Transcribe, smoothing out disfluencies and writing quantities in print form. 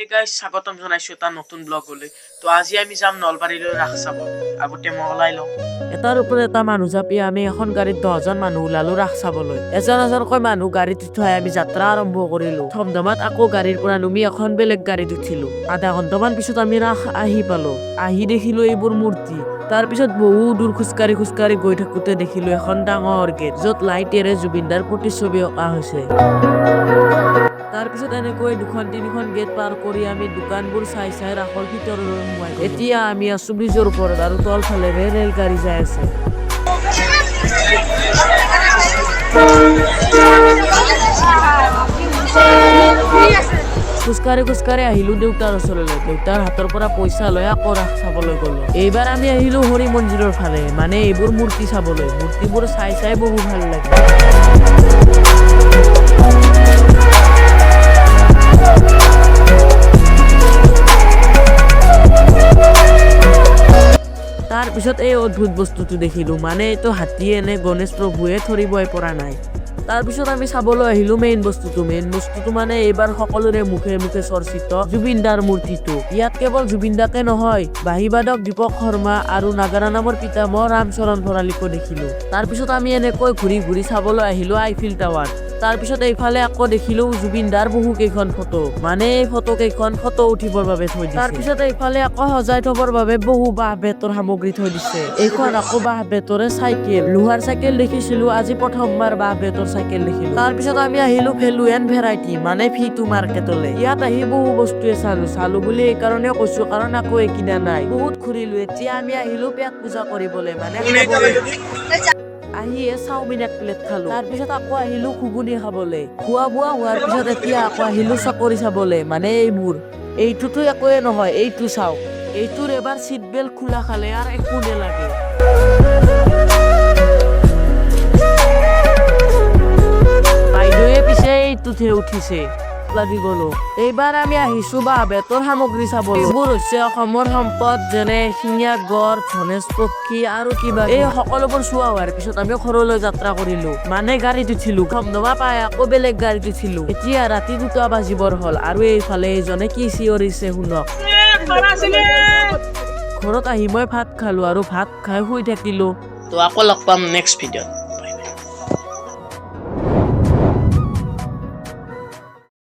Hey guys, স্বাগতম জনাইছোঁ এটা নতুন ব্লগলৈ। তো আজি আমি যাম নলবাৰীলৈ ৰাস চাব। আগতে মই ওলাই লওঁ। এটাৰ ওপৰত এটা মানুহ জাপি আমি এখন গাড়ীত 10জন মানুহ ওলালো ৰাস চাবলৈ। এজন এজনকৈ মানুহ গাড়ীত উঠাই আমি যাত্ৰা আৰম্ভ কৰিলো। ধমধমাত আকৌ গাড়ীৰ পৰা নামি এখন বেলেগ গাড়ীত উঠিলো। আধা ঘণ্টামান পিছত আমি ৰাস আহি পালো। আহি দেখিলো এইবোৰ মূৰ্তি। তাৰপিছত বহু দূৰ খোজকাঢ়ি খোজকাঢ়ি গৈ থাকোতে দেখিলো এখন ডাঙৰ গেট, য'ত লাইটেৰে জুবিনদাৰ প্ৰতিচ্ছবি অঁকা হৈছে। তাৰপিছত এনেকৈ দুখন তিনিখন গেট পাৰ কৰি আমি দোকানবোৰ চাই চাই ৰাসৰ ভিতৰলৈ সোমাই গ'লো। এতিয়া আমি আছো ব্ৰিজৰ ওপৰত আৰু তলফালেৰে ৰেল গাড়ী যাই আছে। খোজকাঢ়ি খোজকাঢ়ি আহিলো দেউতাৰ ওচৰলৈ। দেউতাৰ হাতৰ পৰা পইচা লৈ আকৌ ৰাস চাবলৈ গ'লো। এইবাৰ আমি আহিলো হৰি মন্দিৰৰ ফালে, মানে এইবোৰ মূৰ্তি চাবলৈ। মূৰ্তিবোৰ চাই চাই বহু ভাল লাগে। তাৰপিছত এই অদ্ভুত বস্তুটো দেখিলো, মানে এইটো হাতীয়ে নে গণেশ প্ৰভুৱে ধৰিবই পৰা নাই। তাৰপিছত আমি চাবলৈ আহিলো মেইন বস্তুটো। মেইন বস্তুটো মানে এইবাৰ সকলোৰে মুখে মুখে চৰ্চিত জুবিন দাৰ মূৰ্তিটো। ইয়াত কেৱল জুবিন দাকে নহয়, বাঁহীবাদক দীপক শৰ্মা আৰু নাগাৰা নামৰ পিতামহ ৰামচৰণ ভৰালীকো দেখিলো। তাৰপিছত আমি এনেকৈ ঘূৰি ঘূৰি চাবলৈ আহিলো আইফিল টাৱাৰ। তাৰপিছত এইফালে আকৌ দেখিলো জুবিন দাৰ বহু কেইখন ফটো, মানে এই ফটো কেইখন ফটো উঠিবৰ বাবে থৈ দিছে। তাৰপিছত এইফালে আকৌ সজাই থবৰ বাবে বহু বাঁহ বেতৰ সামগ্ৰী থৈ দিছে। এইখন আকৌ বাঁহ বেতৰে চাইকেল, লোহাৰ চাইকেল দেখিছিলো, আজি প্ৰথমবাৰ বাঁহ বেতৰ চাইকেল দেখিলো। তাৰপিছত আমি আহিলো ভেলু এণ্ড ভেৰাইটি, মানে ভি2 মাৰ্কেটলৈ। ইয়াত আহি বহু বস্তুৱে চালো। চালো বুলি এইকাৰণে কৈছো, কাৰণ আকৌ কিনা নাই, বহুত ঘূৰিলো। এতিয়া আমি আহিলো পেট পূজা কৰিবলৈ, মানে খাবলৈ। আহিয়ে চাওমিন এক প্লেট খালো। তাৰপিছত আকৌ আহিলো ঘুগুনি খাবলৈ। খোৱা বোৱা হোৱাৰ পিছত এতিয়া আকৌ আহিলো চাকৰি চাবলৈ, মানে এইবোৰ। এইটোতো একোৱে নহয়, এইটো চাওক। এইটোৰ এবাৰ চিট বেল্ট খোলা খালে আৰু একো নেলাগে। বাইদেৱে পিছে এইটোতহে উঠিছে, লাগি গলো। এইবাৰ আমি আহিছো বাঁহ বেতৰ সামগ্ৰী চাবলৈ। এইবোৰ হৈছে অসমৰ সম্পদ, যেনে এশিঙীয়া গড়, ধনেশ পক্ষী আৰু কিবা। এই সকলোবোৰ চোৱা হোৱাৰ পিছত আমি ঘৰলৈ যাত্ৰা কৰিলো, মানে গাড়ীত উঠিলো। ধমধমা পাই আকৌ বেলেগ গাড়ীত উঠিলো। এতিয়া ৰাতি 2টা বাজিবৰ হ'ল আৰু এইফালে এইজনে কি চিঞৰিছে শুনক। ঘৰত আহি মই ভাত খালো আৰু ভাত খাই শুই থাকিলো। তো আকৌ লগ পাম নেক্সট ভিডিঅ'ত।